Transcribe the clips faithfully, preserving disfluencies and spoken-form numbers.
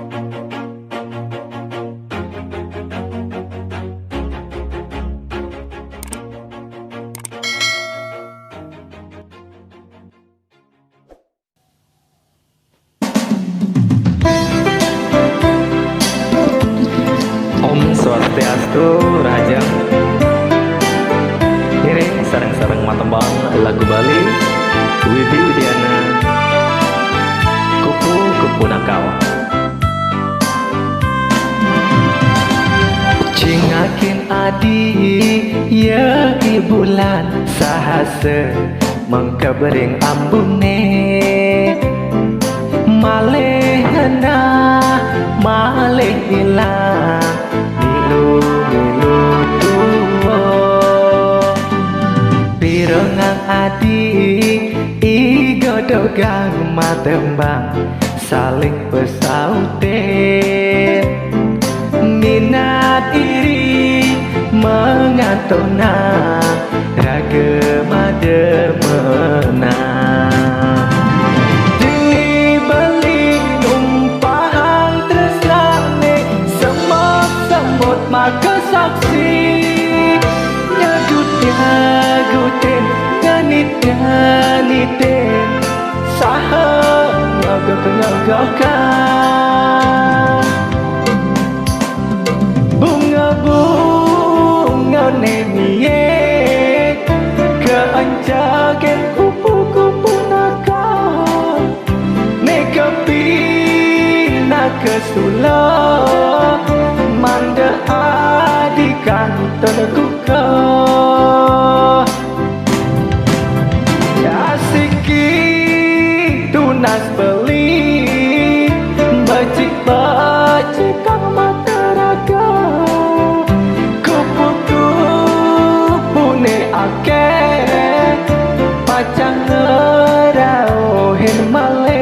Om Swastiastu, Rahajeng. Ngiring sareng-sareng matembang lagu Bali, Widi Widiana, Kupu-kupu Nakal. Cingakin adi, ya ibulan sahasa mengkebering ambune. Malih henah, malih ilang, milu-milu tua. Pirengang adi, i godogang matembang, saling pesaute. Minat iri mengatona, raga mademena. Dini beli numpahang tresnane, semut-semut maka saksi. Nyagut-nyagutin, nganit-nganitin, saha nyogok-nyogokan. Bunga-bunga nemie, keencakin kupu-kupu nakal. Neka pinaka sula, mangda adi kantun kukuh. Asiki tunas beli, becik-becik kang mata raga. Kupu-kupune akeh, pacang ngrauhin malih.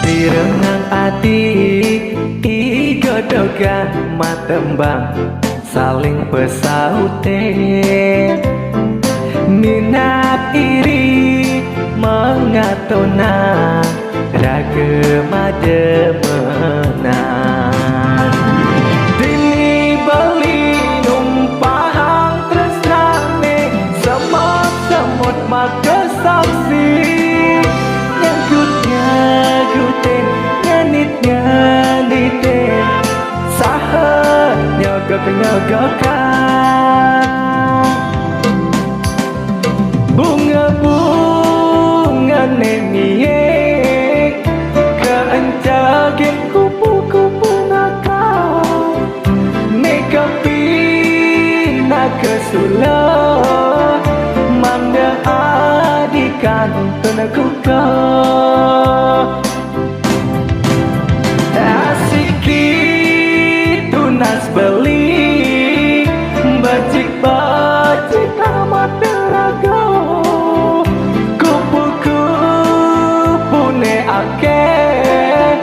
Pirengang adi, i godogang matembang, saling pesaute. Minat iri mengatona, raga mademena. Dini beli numpahang tresnane, semut-semut maka saksi. Nyagut-nyagutin, nganit-nganitin, saha nyogok-nyogokan. Bunga-bunga nemie, keencakin kupu-kupu nakal. Neka pinaka sula, mangda adi kantun kukuh. Asiki tunas beli, becik-becik amat raga. Kupu-kupune akeh,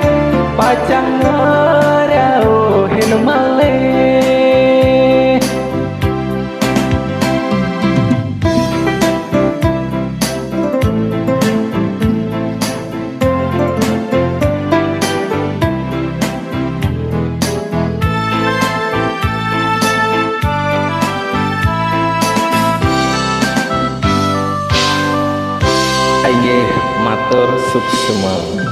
pacang ngrauhin malih. Inggih, matur suksma.